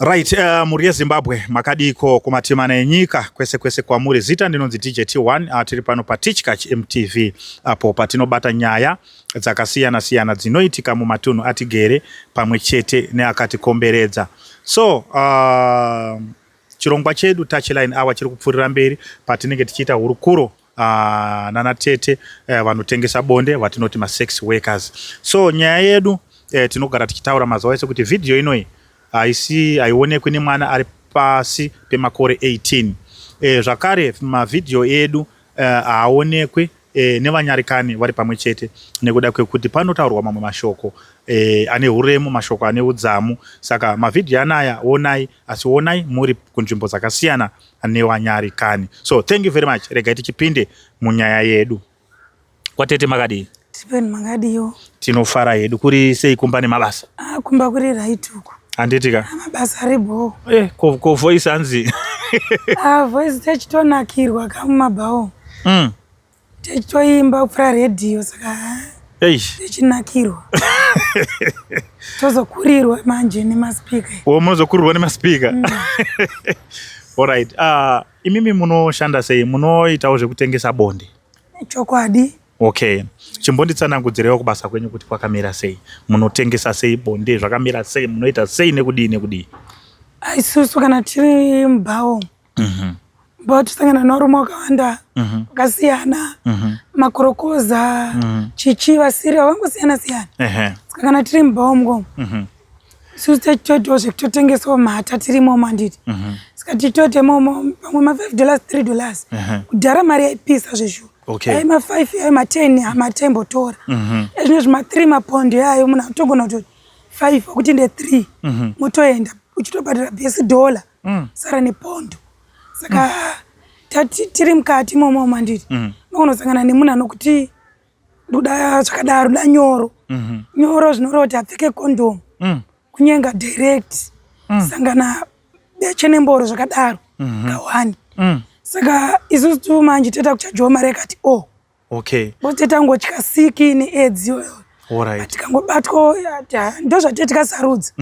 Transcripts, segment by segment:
Right, mhuri yeZimbabwe, makadiko kumatimana enyika kwese kwese kwamuri. Zita ndinonzi DJ T1. Tiri pano paTichkach MTV apo patinobata nyaya dzakasiyana siyana dzinoitika mumatunhu atigere pamwe chete neakatikomberedza. So chirongwa chedu Touchline Hour chiri kupfuurira mberi patinenge tichiita hurukuro nana tete vanotengesa bonde, vatinoti masex workers. So nyaya yedu tinogara tichitaura mazuva ese kuti vhidhiyo inoyi haisi, haionekwi nemwana ari pasi pemakore 18. Zvakare mavhidhiyo edu haaonekwi nevanyarikani vari pamwe chete nekuda kwekuti panotaurwa mamwe mashoko ane uremu, mashoko ane udzamu. Saka mavhidhiyo anaya onai, asi onai muri kunzvimbo dzakasiyana nevanyarikani. So thank you very much. Regai tichipinde munyaya yedu. Kwatete, makadii? Tipeni, makadiwo? Tinofara hedu. Kuri sei kumba nemabasa? Ah, kumba kuri right uku. Handiti ka? Ah, mabasa aribo. Ko voice hanzi? Ah, voice techitonakirwa kamumabhawo. Techitoimba kupfuura redhiyo, saka techinakirwa. Tozokurirwa manje nemaspika. O, munozokurirwa nemaspika. Alright, imimi munoshanda sei? Munoitawo zvekutengesa bonde? Chokwadi. Okay, chimbonditsanangudzirewo kubasa kwenyu kuti kwakamira sei. Munotengesa sei bonde? Zvakamira sei? Munoita sei, nekudii nekudii? Isusu kana tiri mubhawo, mubhawo tosangana nevarume vakawanda vakasiyana, makorokoza, chichi, vasiri vakangosiyana siyana. Saka kana tiri mubhawo mukomo, isusu techitoitawo zvekutotengesawo mhata tirimo manditi. Saka tichitoita imomo pamwe ma5 dollars, $3. Kudhara mari yaipisa zveshuwa. Ai ma5 ayo, ma10 hamatembotora. Ezvinezvi ma3 mapondo yayo, munhu atogona kutoti 5 akuti nde 3, motoenda uchitobhadhara bhesi dollar, sara nepondo. Saka tati tiri mukati imomo manditi, unogonosangana nemunhu anokuti ndoda zvakadaro, ndoda nyoro. Nyoro zvinoreva kuti apfeke kondomu, kunyenga direct, sangana beche nemboro zvakadaro kawani. Saka isusu tu manje toita kuchajiwa mari yakati o because tetangotya siki neAIDS iyoyo. Tikangobatwa ndo zvatee tikasarudza,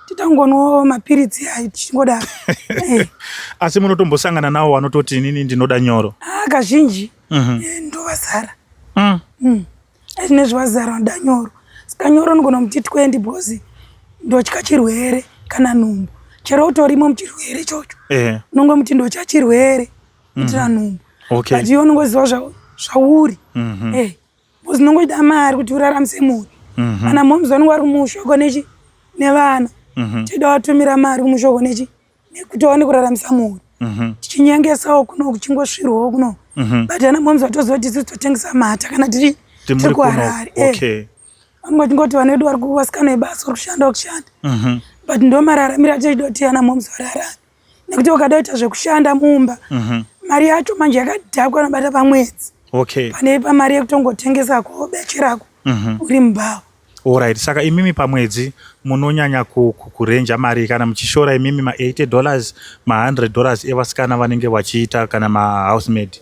titangonwawo mapiritsi ayo tichingodaro. Asi munotombosangana nawo vanototi inini ndinoda nyoro? Ah, kazhinji. Ndovazara. Ezvinezvi vazara vanoda nyoro. Saka nyoro unogona muti 20 because ndotya chirwere kana nhumbu. Chero utorimo muchirwere ichocho, unongomuti ndotya chirwere kuitira nhumbu. But iwe unongoziva zvauri, because unongoida mari kuti uraramise mhuri. Kana moms vanenge vari kumushoko nechi nevana, tida watumira mari kumushoko nechi nekuti waone kuraramisa mhuri. Tichinyengesawo kuno, kuchingosvirwawo kuno, but ana moms vatoziva kuti isusu totengesa mata kana tiri Tiri tiri muri kuno. kuHarare. Vanenge vachingoti vana vedu vari kuvasikana vebasa, vari kushanda, vari kushanda. But ndo mararamiro atichida kuti ana moms vararame, nekuti ukada kuita zvekushanda mumba, mari yacho manje yakadhakwa inobata pamwedzi pane pamari yekutongotengesako beche rako uri mubhawa. Alright, saka imimi pamwedzi munonyanya kurenja mari kana muchishora imimi ma$80, ma$100 evasikana vanenge vachiita kana mahousemaid?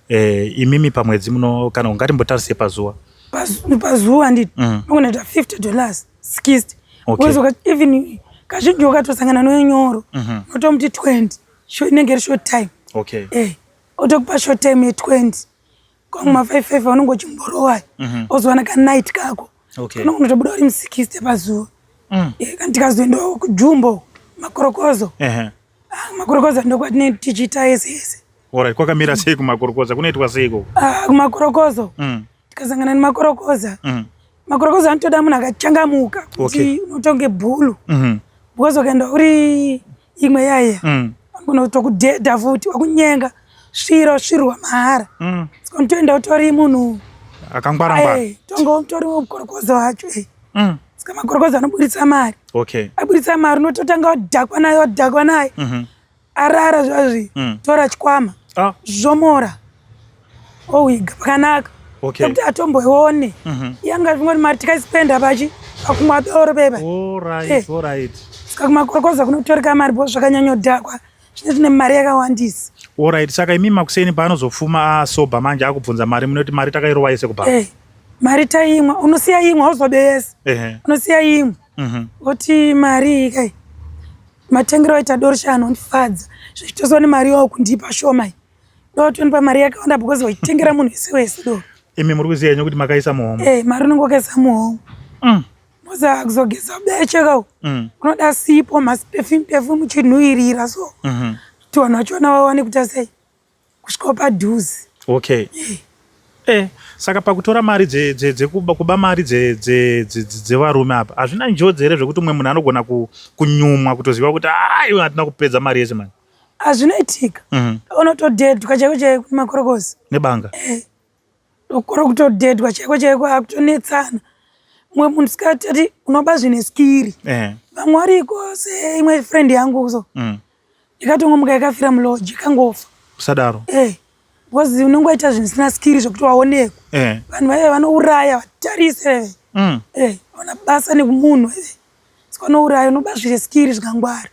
Imimi pamwedzi muno, kana ungatimbotarise pazuva? Pazuva handiti unoita $50, 60. Because even kazhinji ukatosangana nenyoro, unotomuti 20. Inenge iri short time. Otokupa short time ye20, kwamwe ma5 5 aunenge uchimborowa, ozowana kanight kako. Unotobuda uri mu60 pazuva. Kana tikazoendawo kujumbo, makorokozo. Ah, makorokoza ndokwatinenge tichiita yese yese. Alright, kwakamira sei kumakorokoza? Kunoitwa sei ikoko? Ah, kumakorokozo, tikasangana nemakorokoza, makorokoza anotoda munhu akachangamuka kuti unotonge bhulu, because ukaenda uri imwe yaiya, unotokudhedha futi, wakunyenga, svira svirwa mahara. Saka unotoenda utori munhu akangwara ngwara. Tonga utori mukorokoza wacho. Saka makorokoza anoburitsa mari. Aburitsa mari, unototanga wadhakwa naye, wadhakwa naye, arara zvazvi, tora chikwama, zvomora, owiga pakanaka nekuti atomboione. Yanga zvingori mari tikaisipenda pachi pakumwa doro pepa. Saka kumakorokoza kunotoreka mari because zvakanyanyodhakwa zvine zvine mari yakawandisa. Alright, saka imi makuseni paanozofuma asoba manje akubvunza mari, munoti mari takairova yese kubva? Mari taimwa, unosiya imwe, hauzobe yese. Unosiya imwe, oti mari iyi kai. Matengero aita doro sha anondifadza zvichitoswa nemari yawo kundipa shoma iyi. Ndotonipa mari yakawanda because waitengera munhu wese wese doro. Imi muri kuziva henyu kuti makaisa muhomwe. Eh, mari unenge wakaisa muhomwe. Moza kuzogeza beche ka. Unoda sipo masi perfume perfume chinhuwirira so. Kuti vanhu vachona vawane kuita sei? Kusvika padhuze. Okay. Eh, saka pakutora mari dzekuba kuba mari dzevarume apa hazvina njodzi here zvekuti umwe munhu anogona kunyumwa kutoziva kuti aiwa hatina kupedza mari yese mani? Hazvinoitika. Unotodhedhwa chaiko chaiko nemakorokoza. Nebanga. Eh. Dokoro kutodhedhwa chaiko chaiko akutonetsana. Mumwe munhu sikatati unoba zvine skiri. Eh. Vamwe variko seimwe friend yangu so. Ikatongomuka yakafira mulodge ikangofa. Usadaro. Eh. Because unenge waita zvinhu zvisina skiri zvekuti waonekwa. Eh. Vanhu vaive vanouraya vatarise. Eh, vana basa nekumunhu. Saka vanouraya unoba zvine skiri zvikangwara.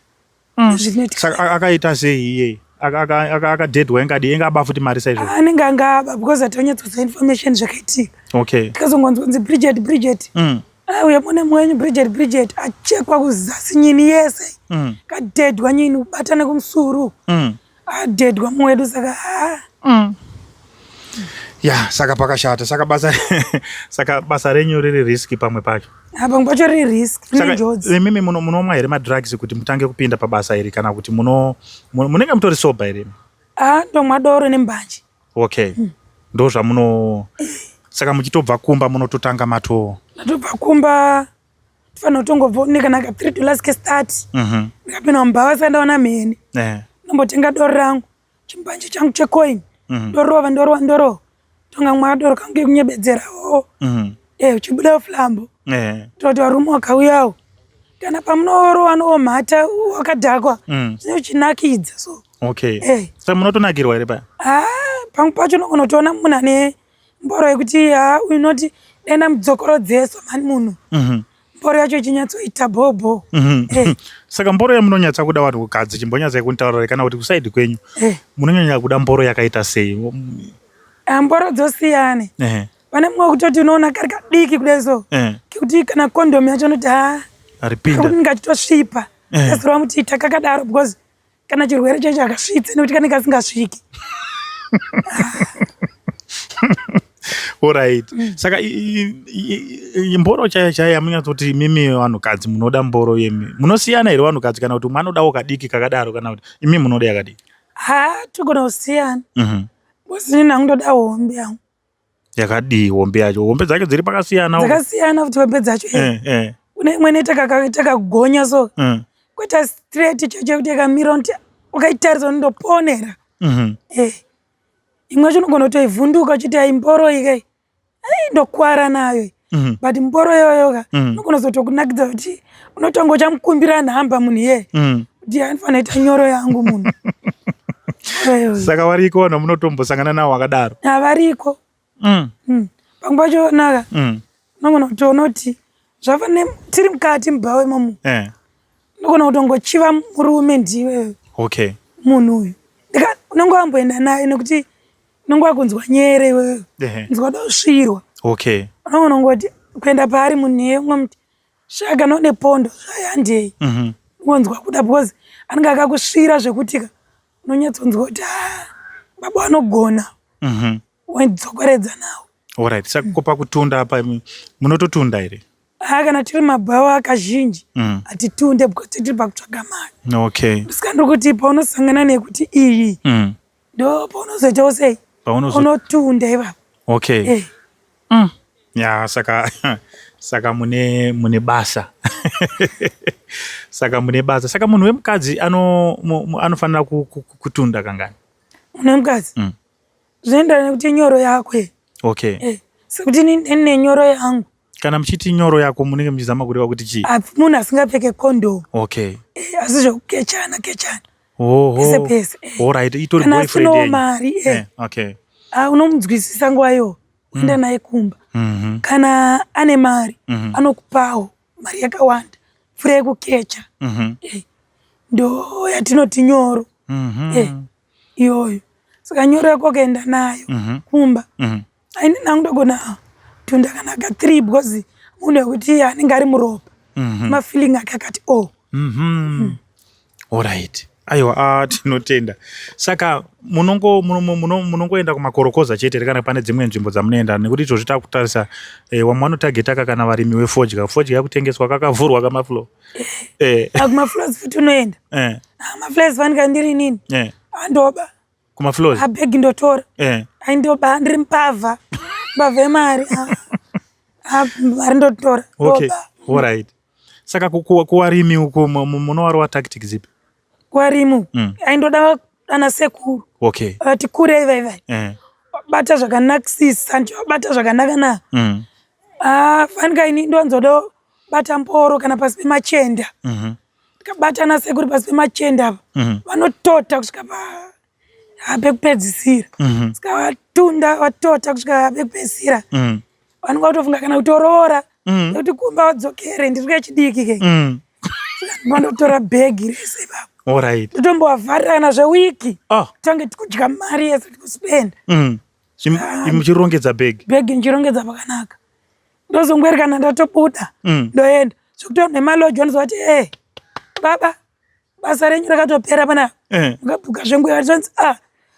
Zvinoitika. Saka akaita sei iye? Akadhedhwa ingadii? Inga aba futi mari saizvozvo? Anenge anga aba because hatanyatsoziva information zvakaitika. Okay. Tikazongonzwa kunzi Bridget Bridget. Auya mune mwenyu Bridget Bridget achekwa kuzasi nyini yese. Kadhedhwa nyini kubatana kumusuru. Adhedhwa mumwe wedu saka ah. Ya, saka pakashata. Saka basa saka basa renyu riri riski pamwe pacho. Pamwe pacho riri risk, rine njodzi. Imimi munomwa here madrugs kuti mutange kupinda pabasa iri kana kuti munenge mutori sober here? Ah, ndomwa doro nembanje. Okay. Ndo zvamuno saka muchitobva kumba munototanga mato. Ndatobva kumba tofanira kutongobva kana ka 3 dollars ke start. Ndikapinda mubhawa saka ndaona mheni. Ndombotenga doro rangu. Chimbanje changu checoin. Ndorova ndorova ndorova. Tonga mwa doro kangu kekunyebedzerawo. Eh, uchibuda flambo. Toti varume wakauyawo. Kana pamunorova nomhata wakadhakwa. Zvinenge zvichinakidza so. Okay. Eh. Saka munotonakirwa here paya? Ah, pamwe pacho unogona kutoona munhu ane mboro yekuti ah, unoti dai ndamudzokorodzeswa mhani munhu. Mboro yacho ichinyatsoita bho bho. Eh. Saka mboro yamunonyatsa kuda vanhukadzi chimbonyatsai kunditaurira kana kuti kusaidi kwenyu. Eh. Munonyanya kuda mboro yakaita sei? Ah, mboro dzosiyana. Pane mumwe wekutoti unoona kari kadiki kudai so. Kekuti kana condom yacho unoti ah. Aripinda. Kakuti ngachitosvipa. Kasirwa muti ita kakadaro because kana chirwere chacho akasvitse nekuti kanenge kasingasviki. Alright. Saka mboro chaiyo chaiyo yamunyatsoti imimi vanhukadzi munoda mboro yemi. Munosiyana here vanhukadzi kana kuti umwe anodawo kadiki kakadaro kana kuti imi munoda yakadii? Ha, togona kusiyana. Because inini hangu ndoda hombe yangu. Yakadii hombe yacho? Hombe dzacho dziri pakasiyana. Dzakasiyana futi hombe dzacho. Kune imwe inoita kakugonya so. Kuita straight chacho kuti yakamira unoti ukaitarisa unondoponera. Eh. Imwe yacho unogona kutoivhunduka uchiti ai mboro iyi kai. Ai ndokwara nayo. But mboro iyoyo ka unogona kuzotokunakidza kuti unotonga uchamukumbira nhamba munhu iyeye. Kuti anofanira kuita nyoro yangu munhu. Saka variko vanhu vamunotombosangana navo vakadaro? Havariko. Pamwe pacho naka unogona kutoona kuti zvafanira tiri mukati mubhawa imomo. Unogona kutongochiva murume ndiwe. Okay. Munhu uyu. Unenge wamboenda naye nekuti unenge wakunzwa nyere iwewe. Nzwa kusvirwa. Okay. Unogona kungoti kuenda paari munhu iye ungomuti shaka node pondo zvayandei. Unonzwa kuda because anenge akakusvira zvekuti ka unonyatsonzwa kuti ah, baba vanogona. Wodzokoredza nawo. Alright. Saka ko pakutunda apa munototunda here? Ah, kana tiri mabhawa kazhinji hatitunde because tiri pakutsvaga mari. Okay. Saka ndiri kuti paunosangana nekuti iyi ndo paunozoitawo sei? Unotunda ipapo. Okay. Eh. Ya, saka mune basa. Saka mune basa. Saka munhu wemukadzi anofanira kutunda kangani? Munhu wemukadzi? Zvinoenderana nekuti nyoro yako. Okay. Eh. Sekuti ini ndine nyoro yangu. Kana muchiti nyoro yako munenge muchizama kureva kuti chii? Munhu asingapfeke condom. Okay. Eh, asi zvekukechana kechana. Oho. Pese pese. Alright, itori Kana boyfriend asinawo yenyu. mari. Eh, okay. Ah, unomunzwisisa nguva iyo. Uenda naye kumba. Kana ane mari, anokupawo mari yakawanda. Pfura yekukecha. Eh. Ndo yatinoti nyoro. Eh. Iyoyo. Saka nyoro yako ukaenda nayo kumba. Aini nangu ndogona tunda kana ka 3 because munhu wekuti anenge ari muropa. Mafeeling ake akati oh. Alright. Aiwa, ah, tinotenda. Saka munongo munongoenda kumakorokoza chete here kana pane dzimwe nzvimbo dzamunoenda nekuti izvozvi takutarisa eh, wamwe vanotagetaka kana varimi vefodya fodya yakutengeswa kakavhurwa kamaflo eh. ah, kumaflows futi unoenda eh. ah, maflows fanika ndiri inini eh. andoba kumaflows abhegi ndotora eh. aindoba ndiri mbavha mbavha yemari ah, mari ndotora okay. Alright. Saka kuwarimi uko munowarova tactic dzipi? Kuwarimi uko mm. aindoda ana sekuru. Okay. Vati kurei vai vai. Eh. Bata zvakanakisisa ndichobata zvakanaka na. Mm. Ah, fanika ini ndonzoda bata mboro kana pasi pemachenda. Mhm. Mm Ndikabata ana sekuru pasi pemachenda apa. Mm. Vanotota kusvika pa pekupedzisira. Mm -hmm. Saka vatunda vatota kusvika pekupedzisira. Mm. Vanonga kutofunga kana kutoroora. Mm. Nekuti kumba vadzokere ndiri kechidiki ke. Mm. Vandotora bhegi rese ipapo. Alright. Totombovavharira kana zvewiki. Oh. Tange tikudya mari yese tikuspenda. Mm. Ah. Muchirongedza bhegi. Bhegi ndichirongedza pakanaka. Ndozongweri kana ndatobuda. Mm. Ndoenda. Zvekuti nemaloji vanozovati eh baba basa renyu rakatopera pana eh. mukabhuka zvenguva zvonzi ah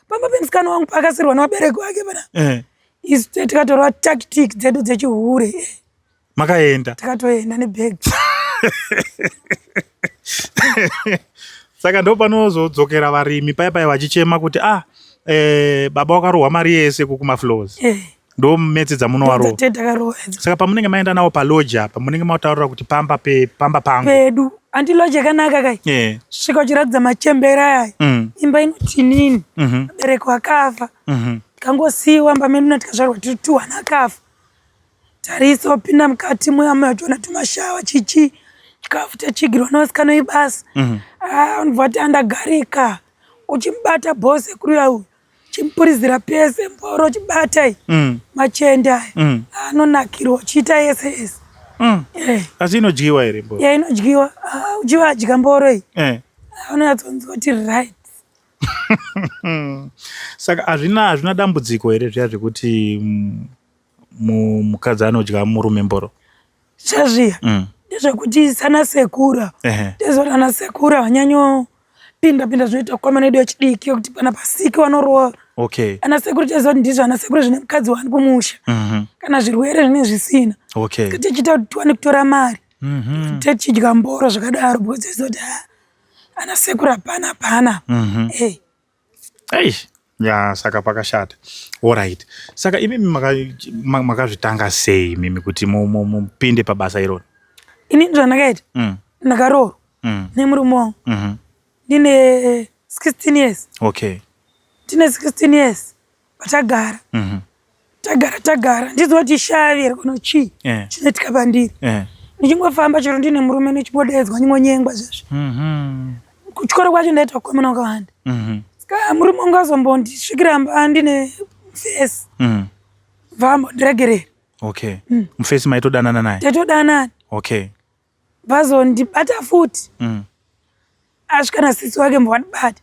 pamba pemusikana wangu paakasirwa nevabereki vake pana eh. isu tikatorwa tactic dzedu dzechihure eh. makaenda tikatoenda nebag saka ndo panozodzokera varimi paya paya vachichema kuti ah eh, baba wakarohwa mari yese kukumaflows eh. ndo metsi dzamunovarova saka pamunenge maenda nawo paloji apa munenge mataurira kuti pamba pe pamba pangu pedu anti loji yakanaka kai yeah. svika uchiratidza machembera aya mm. imba inotinini mm -hmm. vabereki vakafa mm -hmm. tikangosiiwa mba medu natikazvarwa tiri tuwana akafa tarisa wapinda mukati muya muya uchiona tumashawa chichi chikafu chachigirwa nevasikana vebasa mm -hmm. ah, unobva wati andagarika uchimubata bhose kuruya uyu chimupurizira pese mboro chibata iyi mm. machende aya mm. anonakirwa uchiita yese yese mm. eh. asi inodyiwa here mboro ya inodyiwa ah, uchivadya mboro iyi eh. ah, unonyatsonzwa kuti right saka hazvina hazvina dambudziko here zviya zvekuti mukadzi anodya murume mboro chazviya mm. ndezvekuti sana sekura ndezvoti ana sekura vanyanyopinda pinda zvinoita kukwamana yedu yechidiki yekuti pana pasiki vanorowa okay. ana sekuru tezoti ndizvo ana sekuru zvine mukadzi wani kumusha mm -hmm. kana zvirwere zvine zvisina okay. tichiita kuti tiwane kutora mari mm -hmm. tichidya mboro zvakadaro because tezoti ana sekuru hapana hapana mm -hmm. hey. Eish, ya saka pakashata. Alright. Saka imimi makazvitanga sei imimi kuti mupinde pabasa iroro? Ini zvandakaita mm. ndakaroorwa mm. nemurume wangu mm -hmm. ndine 16 years. Okay. Ndine 16 years patagara mm -hmm. tagara tagara ndiziva kuti ishavi here kana chii yeah. chinoitika pandiri yeah. ndichingofamba chero ndine murume ndichimbodeedzwa ndingonyengwa zvezvi mm -hmm. kuchikoro kwacho ndaita kukomana wakawanda mm -hmm. saka murume wangu azombondisvikira mba ndine mufesi mm -hmm. vambondiregerera okay mm. mufesi maitodanana naye taitodanana okay vazondibata futi mm. asvika nasisi wake mbovandibata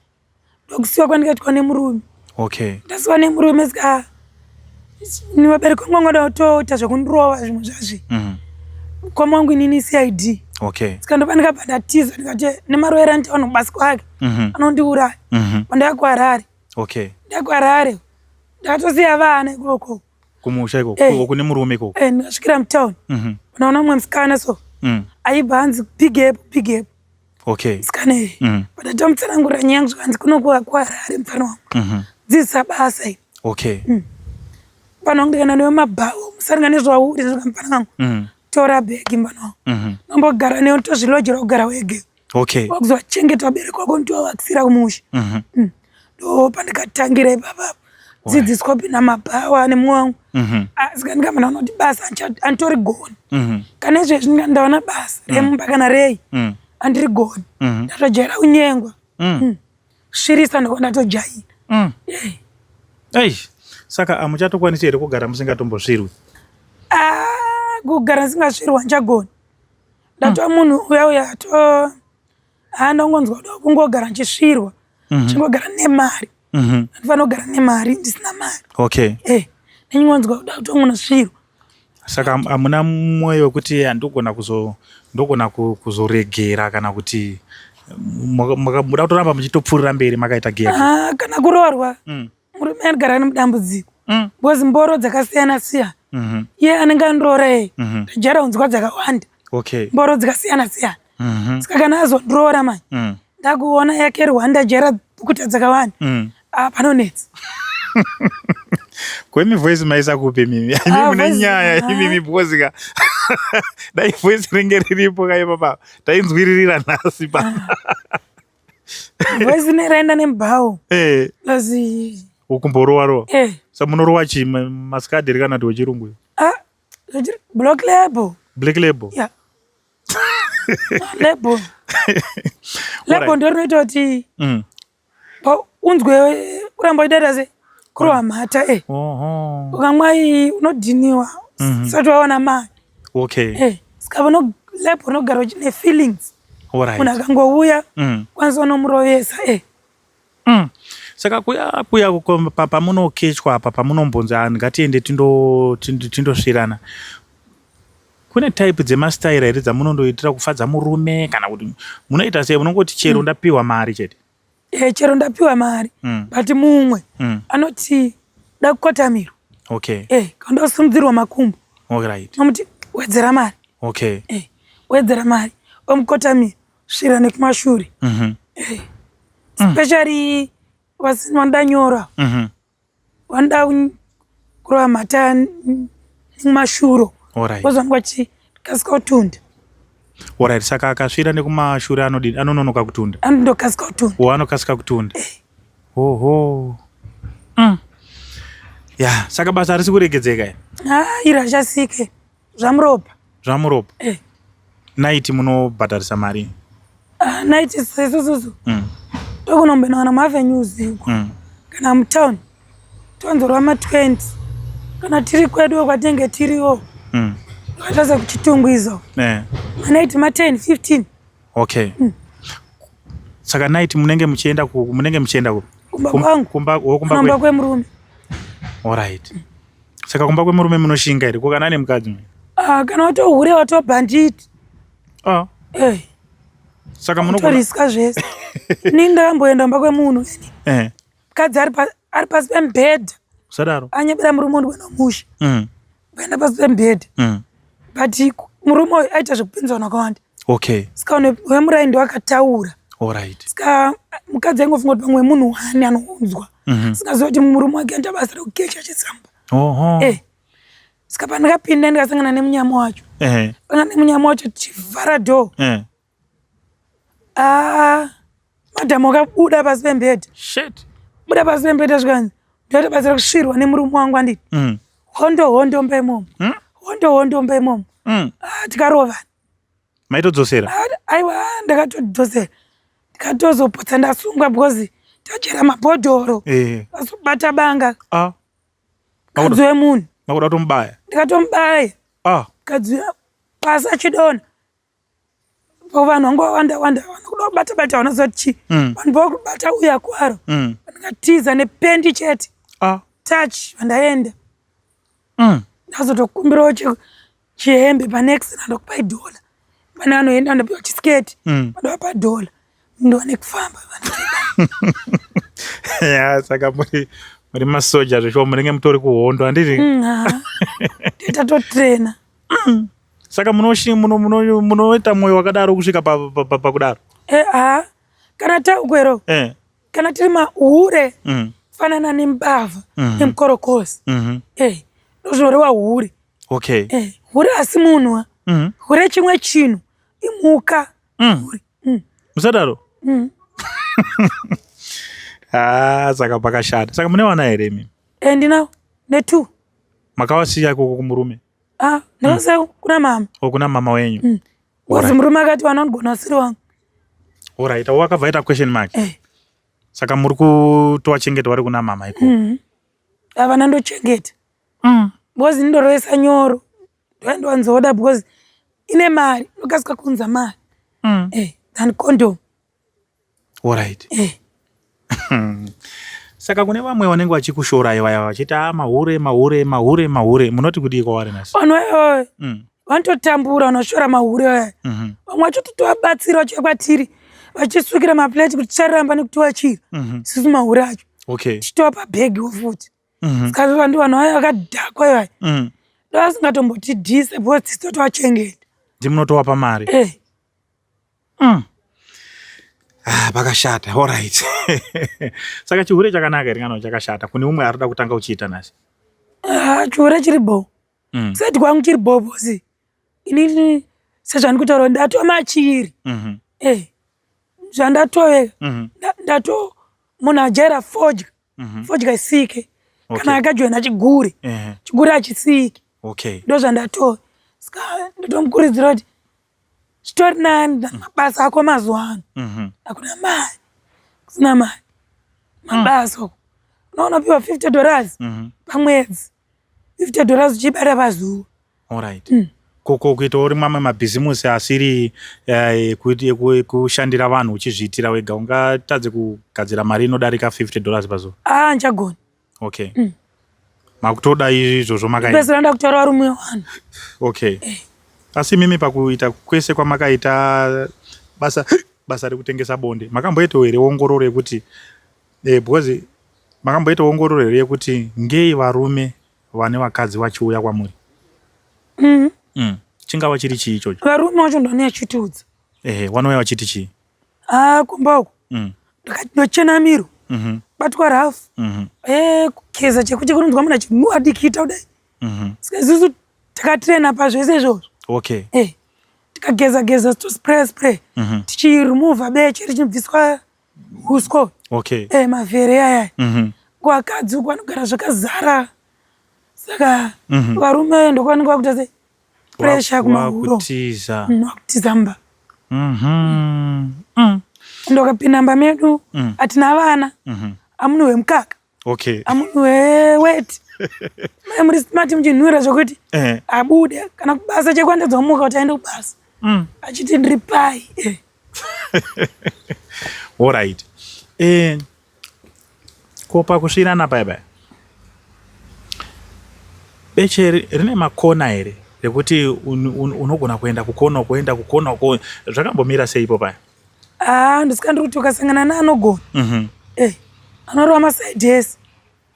ndokusiwa kwandikaitwa nemurume okay ndasiwa nemurume sika vabereki vangu vanga vada kutoita zvekundirova zvimwe zvazvi mm. mukoma wangu inini cid okay sika ndopa ndikabva ndatiza ndikati nemarovero andiita vanhu kubasa kwake mm -hmm. anondiuraya mm -hmm. pandaya kuharare okay ndaya kuharare ndakatosiya vana ikoko kumusha ikoko eh. kune murume ikoko eh, ndikasvikira mutown mm -hmm. unaona mumwe musikana so mm. aibva anzi big up big up okay musikana iyi mm. but atomutsanangurira nyaya yangu zvikanzi kuno kuharare mufana wangu mm -hmm. dzidzisa basa iyi okay mm. mufana wangu ndikaenda newe mabhawo musaringa nezvauri zvika mufana wangu mm. tora bhegi mufana wangu mm -hmm. nombogara newe tozvilojera kugara wege okay wakuzovachengeta vabereki wako ndiwavakisira kumusha mm -hmm. mm. ndo pandikatangira ipapa dzidziswa kupinda mabhawa nemumwe wangu mm -hmm. asi kandikamba ndaona kuti basa anditorigoni mm -hmm. kana izvezvi ndaona basa mm. remumba kana rei mm. andirigoni mm -hmm. ndatojaira kunyengwa mm. mm. svirisa ndiko ndatojaira mm. yeah. Ei, saka hamuchatokwanisi here kugara musingatombosvirwi? Ah, kugara ndisingasvirwi handichagoni ndatova munhu uya uya to handongonzwa kuda kungogara ndichisvirwa mhm. chingogara nemari mhm. andifanira kugara nemari ndisina mari okay eh ndingonzwa kuda kutongonosvirwa saka hamuna mwoyo wekuti handogona kuzo ndogona kuzoregera kana kuti Muda kutoramba muchitopfuurira mberi makaita gear? Ah, kana kuroorwa, murume anogara ane mudambudziko because mboro dzakasiyana siyana. Iye anenge andiroora iye, ndajara unzwa dzakawanda, mboro dzakasiyana siyana. Saka kana azondiroora manje, ndakuona yake rwanda jara bukuta dzakawanda. Ah, panonetsa. Kwemi voice maisa kupi mimi? Imi Ah, mune nyaya. Imimi, because ka dai voice ringe riripo kaipa tainzwiririra nhasi pa. Voice neraenda nemubhawo. Plus Ukumborowa rowa? Eh. Sa munorowa chii, maskadhi ri kana kuti wechirungu? Ah, Black Label. Black Label? Yeah, Label. Label ndo rinoita kuti unzwe kuramba uchidaita se kurova mhata e. Ukamwa iyi unodhiniwa usati waona mari. Saka label unogara uchine feelings. Munhu akangouya, kwanisa unomurovesa e. Saka kuya kuya pamunokechwa apa, pamunombonzi, "Ah, ngatiende tindosvirana," kune type dzemastaira here dzamunondoitira kufadza murume, kana kuti munoita sei? Munongoti chero ndapiwa mari chete? E, chero ndapiwa mari. But mumwe anoti da kukotamirwa. E, kana ndosimudzirwa makumbo, nomuti wedzera mari. E, wedzera mari, omukotamira, svira nekumashure. E, especially vanoda nyora, vanoda kurova mhata nemashuro, vozvangu vachikasika kutunda. Alright, saka akasvira nekumashure anodini? Anononoka kutunda? Anondokasika kutunda. O, anokasika kutunda. Oho, Ya, saka basa harisi kuregedzeka here? Ha, iri hachasike, zvamuropa. Zvamuropa. Eh. Night munobhadharisa mari? Ah, night sesususu tokunomboenda kana muavenues uko kana mutown, tonzorwa ma20. Kana tiri kwedu kwatinenge tiriwo, akaita sekuChitungwizo, manight ma10, 15. Okay, saka night munenge muchienda munenge muchienda kupi? Kumba kwangu. Kumba, oh, kumba kumba kwemurume. Alright, saka kumba kwemurume munoshinga here? Ko kana ane mukadzi? Ah, kana watohure, watobhanditi. Ah. Eh. Saka munogona Toriska zvese. Ini ndakamboenda kumba kwemunhu ini, mukadzi ari pasi pemubhedha. Usadaro. Anyebera murume undi kuenda musha, kuenda pasi pemubhedha. But murume uyu aita zvekupinza vanhu vakawanda. Saka wemuraini akataura. Saka mukadzi aingofunga kuti pamwe munhu wani anounzwa, singaziva kuti murume wake anoita basa rekukecha chitsamba. Eh. Saka pandakapinda, ndikasangana nemunyama wacho. Sangana nemunyama wacho, tichivhara door. Ah, madhamu wakabuda pasi pemubhedha. Shit. Buda pasi pemubhedha, zvikanzi, "Ndoita basa rekusvirwa nemurume wangu, anditi?" Hondo hondo mba imomo. Hondo hondo mba imomo. Ah, tikarovana. Maitodzosera? Ah, aiwa, ndakatodzosera, ndikatozopotsa ndasungwa because tachera mabhodhoro, azobata banga. Mukadzi wemunhu. Makuda kutomubaya? Ndikatomubaya. Mukadzi pasi achidonha. Vanhu vanga wanda wanda, vanokuda kubata bata, vanoziva kuti chii. Vanhu vakubata uya kwaro, ndikatiza nependi chete. Touch vandaenda. Ndazotokumbirawo chihembe panext, ndandokupai dhola. Pane anoenda andopiwa chisketi, vandovapa dhola, ndowane kufamba. Ya, saka muri masoja zveshuwa, munenge mutori kuhondo, handiti? Tatotrena. Saka munoita mwoyo wakadaro kusvika pakudaro? Ha, kana taukwero, kana tiri mahure, fanana nembavha nemukorokosi. Eh, ndozvinoreva hure. Eh, hure asi munhu, hure chimwe chinhu, imhuka hure. Musadaro. Ah, saka pakashata. Saka mune vana here imi? Eh, ndinawo, netwo. Makavasiya ikoko kumurume? Ah, ndakasiya kuna mama. O, kuna mama wenyu. Because murume akati vana vanogona vasiri wangu. Alright, wakabva aita question mark. Eh. Saka muri kutovachengeta vari kuna mama ikoko? Avana ndochengeta because indorovesa nyoro, ndoyandowanzoda because ine mari, inokasika kuunza mari than condom. Alright. Saka kune vamwe vanenge vachikushorai vaya, vachiti, "A, mahure, mahure, mahure, mahure," munoti kudii kwavari nhasi? Vanhu vayo vanototambura, vanoshora mahure vaya. Vamwe vacho totovabatsira vachiuya kwatiri. Vachisukira maplate kuti ticharamba nekutiwachira. Isusu mahure acho. Okay. Tichitopa bhegi futi. Saka vanhu vanhu vaya vakadhakwa ivaya. Ndovasingatombotidhise because tisu totovachengeta. Ndimunotovapa mari. Eh. Ah, pakashata. All right. Saka chihure chakanaka here kana chakashata kune umwe arikuda kutanga uchiita nhasi? Ah, chihure chiri bho. Seti kwangu chiri bho bosi. Inini sezvandikutaura ndatova machiri. Eh. Zvandatove ndato munhu ajaira fodya. Fodya isike. Kana akajoina chigure. Chigure achisiki. Okay. Ndozvandatove. Saka ndotomukurudzira kuti zvitori nani mabasa ako mazuva ano. Hakuna mari. Kusina mari. Mabasa uko. Unoona upiwa $50 pamwedzi. $50 uchibata pazuva. All right. Koko kuita uri mamwe mabhizimusi asiri kushandira vanhu uchizviitira wega ungatadze kugadzira mari inodarika $50 pazuva? Ah, ndichagona. Okay. Makutoda izvozvo makaita. Pese nda kutaura varume vanhu. Okay. Asi mimi pakuita kwese kwamakaita basa rekutengesa bonde makamboitawo here ongororo yekuti because makamboita ongororo here yekuti ngei varume vane vakadzi vachiuya kwamuri? Chingava chiri chii ichocho? Varume vacho ndone achitiudza. Ehe, vanouya vachiti chii? Ah, kumba uko. Ndochena miro. Batwa rafu. Kugeza chekuti kunonzwa munhu achinhuwa dikita kudai. Saka isusu takatraina pazvese izvozvo. Okay. Tikageza geza to spray spray. Tichiremova beche richibviswa huswa. Okay. Mavhere aya. Kuvakadzi uko vanogara zvakazara. Saka varume ndokwanenge vakuita sei? Pressure kumahuro. Vakutiza. Vakutiza mba. Ndokapinda mba medu hatina vana. Amunhu wemukaka. Okay. Amunhu weweti. Mai muri smart muchinhuwira zvokuti abude kana kubasa chekwandadzomuka kuti aende kubasa. Achiti ndiri pai. All right. Ko pakusvirana paya paya beche rine makona here rekuti unogona kuenda kukona kuenda kukona uko zvakambomira sei ipo paya? Ah, ndisika ndiri kuti ukasangana neanogona. Anorova masaidhi ese.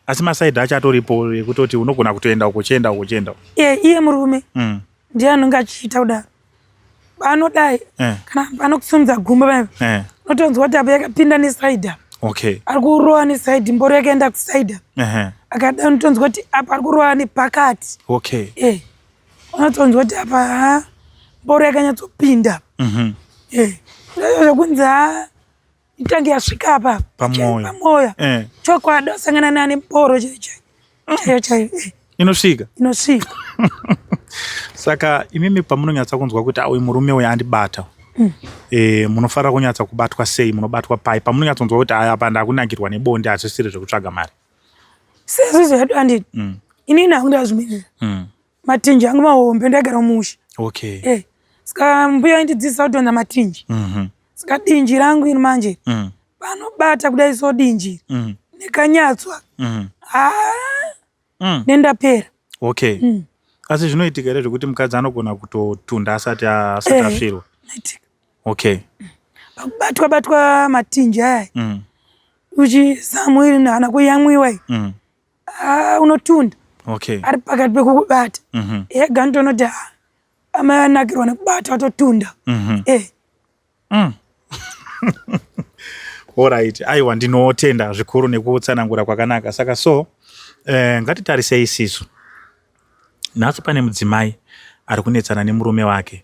Asi masaidhi acho atoripo ekutoti unogona kutoenda uko uchienda uko uchienda uko. Iye murume ndiye anonge achiita kudaro. Anodai kana anokusumudza gumbo paya. Unotonzwa kuti apa yakapinda nesaidhi apa. Okay. Ari kurova nesaidhi mboro yakaenda kusaidhi apa. Akadai unotonzwa kuti apa ari kurova nepakati. Okay. Unotonzwa kuti apa ha mboro yakanyatsopinda. Zvekunzi ha itange yasvika apa pamwoyo. Pamwoyo. Chokwadi wasangana nane mboro chaiyo chaiyo chaiyo. Inosvika. Inosvika. Saka imimi pamunonyatsa kunzwa kuti uyu murume uyu andibata. Munofanira kunyatsa kubatwa sei, munobatwa pai pamunonyatsonzwa kuti aya apa ndakunakirwa nebonde hazvisiri zvekutsvaga mari? Sezvo zvedu anditi. Inini hangu ndazvimirira. Matinji angu mahombe ndaigara mumusha. Okay. Saka mbuya aindidzidzisa kudhonza matinji. Saka dinji rangu iri manje. Panobata kudai so dinji. Nekanyatswa. Nendapera. Okay. Asi zvinoitika here zvekuti mukadzi anogona kutotunda asati asvirwa? Zvinoitika. Okay. Pakubatwa batwa matinji aya. Uchizamu iri haana kuyamwiwa iyi. Unotunda. Okay. Ari pakati pekukubata. Ega ndonoti amai anakirwa nekubata watotunda. Alright, aiwa ndinotenda zvikuru nekutsanangura kwakanaka. Saka so ngatitarisei isisu. Nhasi pane mudzimai ari kunetsana nemurume wake.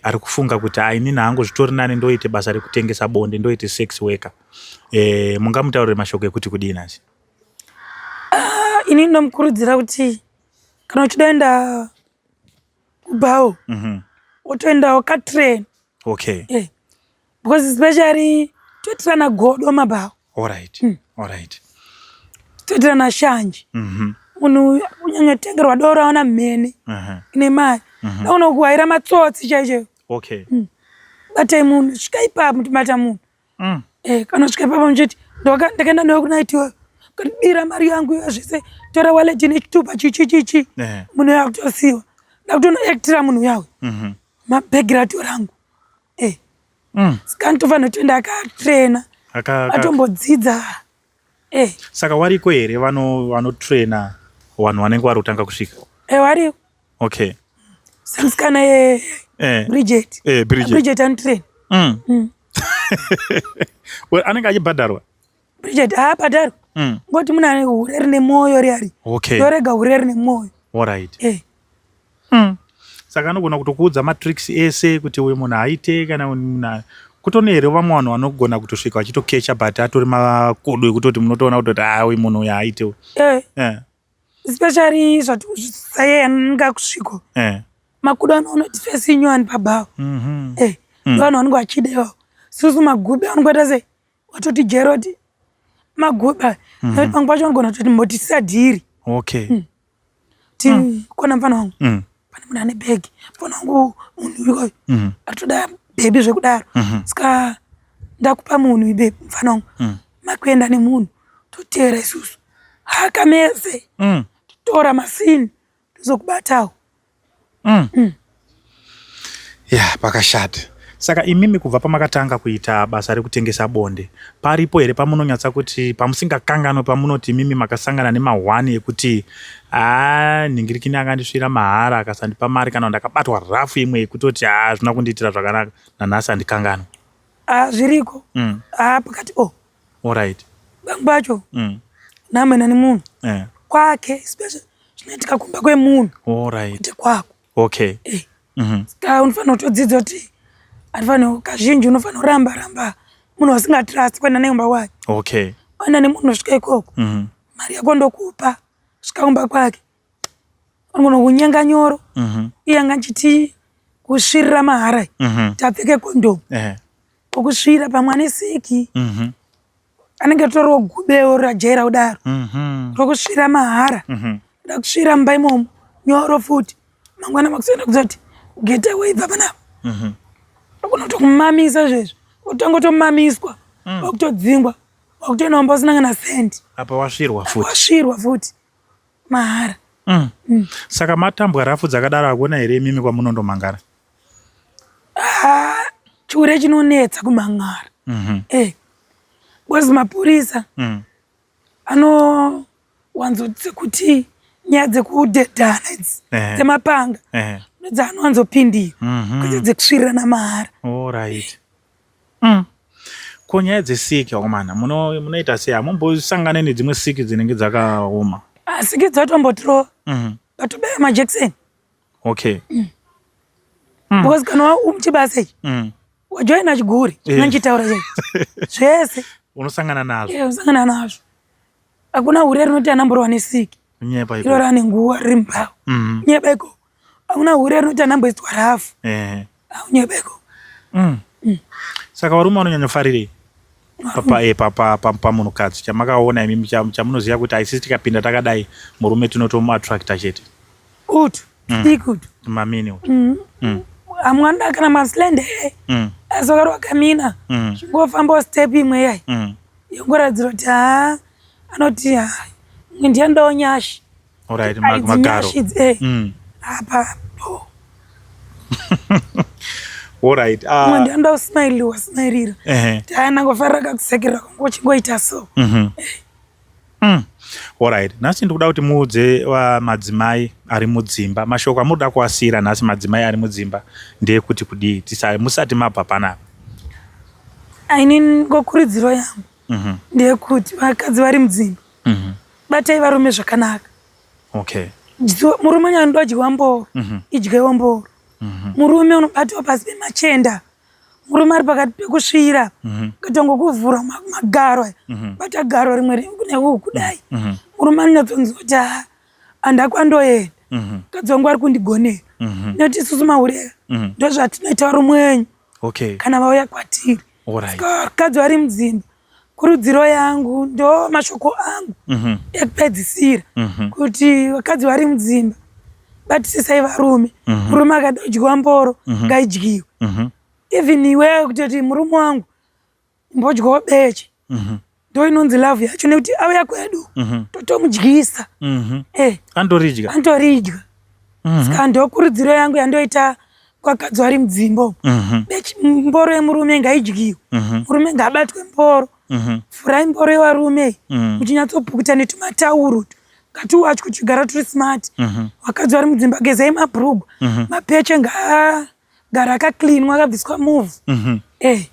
Ari kufunga kuti inini hangu zvitori nani ndoite basa rekutengesa bonde ndoite sex worker. Mungamutaurire mashoko ekuti kudii nhasi? Inini ndomukurudzira kuti kana uchida kuenda kubhawa wotoenda wakatrain. Okay. Because especially toitirana godo mabhawa. All right. All right. Toitirana shanje. Munhu unyanyotengerwa doro aona mhene ine mari. Ndaona kuhaira matsotsi chaiyo chaiyo. Okay. Batai munhu, svika ipapo mutibata munhu. Kana kusvika ipapo muchiti ndakaenda newe kunaiti iyoyo ukandibira mari yangu iyo zvese tora wallet nechitupa chichi chichi. Munhu uyo akutosiwa. Ndakutonoactira munhu uya uyu. Mabhegi rato rangu. Saka anotofanira kutoenda akatrena, atombodzidza. Saka wariko here vanotraina vanhu vanenge vari kutanga kusvika? Wariko. Okay. Semusikana Bridget. Bridget. Bridget anotraina. Anenge achibhadharwa? Bridget haabhadharwi. Ngoti munhu ane hure rine mwoyo riari. Okay. Ndorega hure rine mwoyo. Alright. Saka anogona kutokuudza matricks ese kuti uyu munhu aite kana munhu kutone here vamwe vanhu vanogona kutosvika vachitokecha, but atori makodo ekutoti munotoona kutoti a uyu munhu uyu haaite. Especially zvatisaye anenge akusviko. Makudo anoona kuti fesi inyowani pabhawa. Ndo vanhu vanenge vachida ivavo. Susu magube anongoita sei? Watoti jeroti maguba. Nekuti pamwe pacho anogona kutoti mbotisa dhiri. Okay. Ti kona mufana wangu. Pane munhu ane bhegi. Mufana wangu munhu uyoyo. Atoda bhebhi zvekudaro. Saka ndakupa munhu ibe mufana wangu. Makuenda nemunhu toteera isusu. Hakamese. Totora masini tozokubatawo. Ya, pakashata. Saka imimi kubva pamakatanga kuita basa rekutengesa bonde, paripo here pamunonyatsa kuti pamusingakanganwe, pamunoti imimi makasangana nemahwani ekuti haa, nhingirikini akandisvira mahara akasandipa mari, kana ndakabatwa rafu imwe yekutoti haa, zvina kundiitira zvakanaka, nanhasi handikanganwe? Ah, zviriko. Ah, pakati o. Alright. Vangu vacho namwena nemunhu kwake, especially zvinoitika kumba kwemunhu. Alright. Kwete kwako. Okay. Saka unofanira kutodzidza kuti hatifaniri, kazhinji unofanira kuramba ramba munhu wasingatrust kuenda naye kumba kwake. Okay. Waenda nemunhu osvika ikoko, mari yako ndokupa, svika kumba kwake anogona kunyenga nyoro. Iye anga achiti kusvirira mahara, tapfeke kondomu, okusvira pamwe ane siki. Anenge toriwo gubewo rajaira kudaro rokusvira mahara. Da kusvira mumba imomo nyoro futi, mangwana makusenda kuzoti get away, bva panapa. Ogona kutokumamisa zvezvo, otanga kutomamiswa, wakutodzingwa, wakutoenda kumba usina kana sendi. Apa wasvirwa futi. Wasvirwa futi mahara. Saka matambwa rafu dzakadaro, hakuna here imimi kwamunondomangara? Ah, chihure chinonetsa kumangara. Because mapurisa anowanzoti nyaya dzekudhedhana idzi dzemapanga ndodzaanowanzopindira, kwete dzekusvirirana mahara. Alright. Ko nyaya dzesiki, vakomana, munoita sei? Hamumbosangane nedzimwe siki dzinenge dzakaoma? Siki dzatombotirova, vatobaya majekiseni. Because kana umuchibasa ichi, wajoina chiguri chinonchitaura chai zvese. Unosangana nazvo. Unosangana nazvo. Hakuna hure rinoti anamborwa nesiki. Nyepa iro rane nguva riri mubhawa. Nyeba iko. Hakuna hure rinoti anamboiswa rafu. Aunyeba iko. Saka varume vanonyanyofarirei pamunhukadzi chamakaona imimi, chamunoziva kuti aisisi tikapinda takadai murume tinotomuattracta chete? Utu tudiki utu. Mamini utu. Amwe anoda kana maslender, asi wakarwa kamina, chingofambawo step imwe yai yongoradzira kuti haa, anoti ha, mwe ndiyandawo nyashi. Alright, magaro. Nyashi idzi, apa po. Alright. Mwe ndiyandawo smailiwa, smailira ti aya nangofarira kakusekerera kwangu chingoita so. Alright. Nhasi ndikuda kuti muudze madzimai ari mudzimba mashoko amunoda kuasiyira nhasi. Madzimai ari mudzimba ndeyekuti kudii tisa musati mabva panapa? Aini ngokurudziro yangu ndeyekuti vakadzi vari mudzimba, batai varume zvakanaka. Murume unyaya adyiwa mboro, idyewo mboro. Murume unobatiwa pasi pemachenda, murume ari pakati pekusvira, katongokuvhura magaro aya, bata garo rimwe kune uku kudai, murume anonyatsonzwa kuti ha, handakwandoenda, mukadzi wangu ari kundigonera. Nekuti isusu mahurera ndozvatinoita varume wenyu kana vauya kwatiri. Saka vakadzi vari mudzimba, kurudziro yangu, ndo mashoko angu ekupedzisira, kuti vakadzi vari mudzimba, batisisai varume. Murume akada kudyiwa mboro, ngaidyiwe. Even iwewe kutoti murume wangu mbodyawo beche, ndo inonzi love yacho, nekuti auya kwedu totomudyisa. Andoridya. Antoridya. Saka ndo kurudziro yangu yandoita. Vakadzi vari mudzimba umu. Mboro yemurume ngaidyiwe. Murume ngaabatwe mboro. Vhurai mboro yevarume muchinyatsopukuta netumatauro ngatiwachwe tichigara turi smart. Vakadzi vari mudzimba gezai mabhurugwa. Mapeche ngaagara akacleanwa akabviswa muvhu. Eh.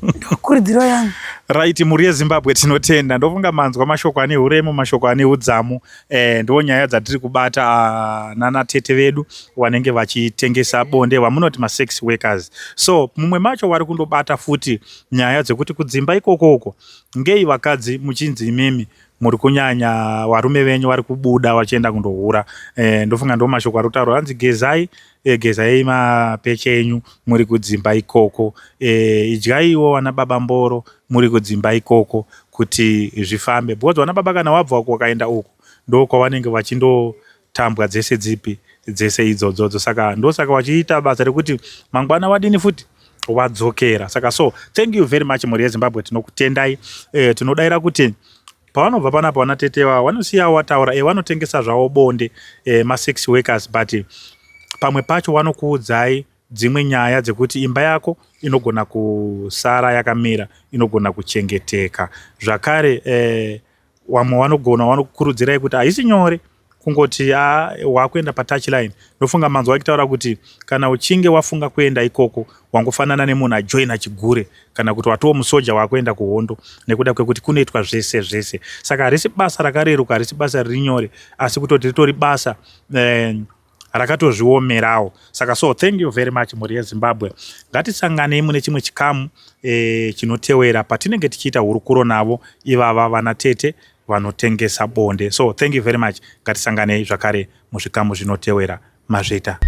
Ndokurudziro yangu. Right, mhuri yeZimbabwe tinotenda. Ndofunga manzwa mashoko ane uremu, mashoko ane udzamu. Eh, ndo nyaya dzatiri kubata nana tete vedu vanenge vachitengesa bonde vamunoti masex workers. So mumwe macho vari kundobata futi nyaya dzekuti kudzimba ikoko uko ngei vakadzi muchinzi imimi muri kunyanya varume venyu vari kubuda vachienda kundohura. Eh, ndofunga ndo mashoko ari kutaurwa hanzi gezai e, gezai mapeche enyu muri kudzimba ikoko e, idyaiwo vana baba mboro muri kudzimba ikoko kuti zvifambe because vana baba kana wabva uko wakaenda uko ndo kwavanenge vachindotambwa dzese dzipi dzese idzodzodzo saka ndosaka vachiita basa rekuti mangwana wadini futi wadzokera saka so thank you very much mhuri yeZimbabwe tinokutendai e, tinodaira kuti pavanobva panapa vana tete vavo vanosiya wataura e vanotengesa zvavo bonde e, masex workers but pamwe pacho vanokuudzai dzimwe nyaya dzekuti imba yako inogona kusara yakamira inogona kuchengeteka zvakare eh, vamwe vanogona vanokurudzirai kuti haisi nyore kungoti ah, wakuenda patouch line. Ndofunga manzwa achitaura kuti kana uchinge wafunga kuenda ikoko wangofanana nemunhu ajoina chigure kana kuti watoo musoja wakuenda kuhondo nekuda kwekuti kunoitwa zvese zvese. Saka harisi basa rakareruka, harisi basa riri nyore, asi kutoti ritori basa eh, rakatozviomerawo. Saka so thank you very much mhuri yeZimbabwe. Ngatisanganei mune chimwe chikamu eh, chinotewera patinenge tichiita hurukuro navo ivava vana tete vanotengesa bonde. So thank you very much. Ngatisanganei zvakare muzvikamu zvinotewera. Mazvita.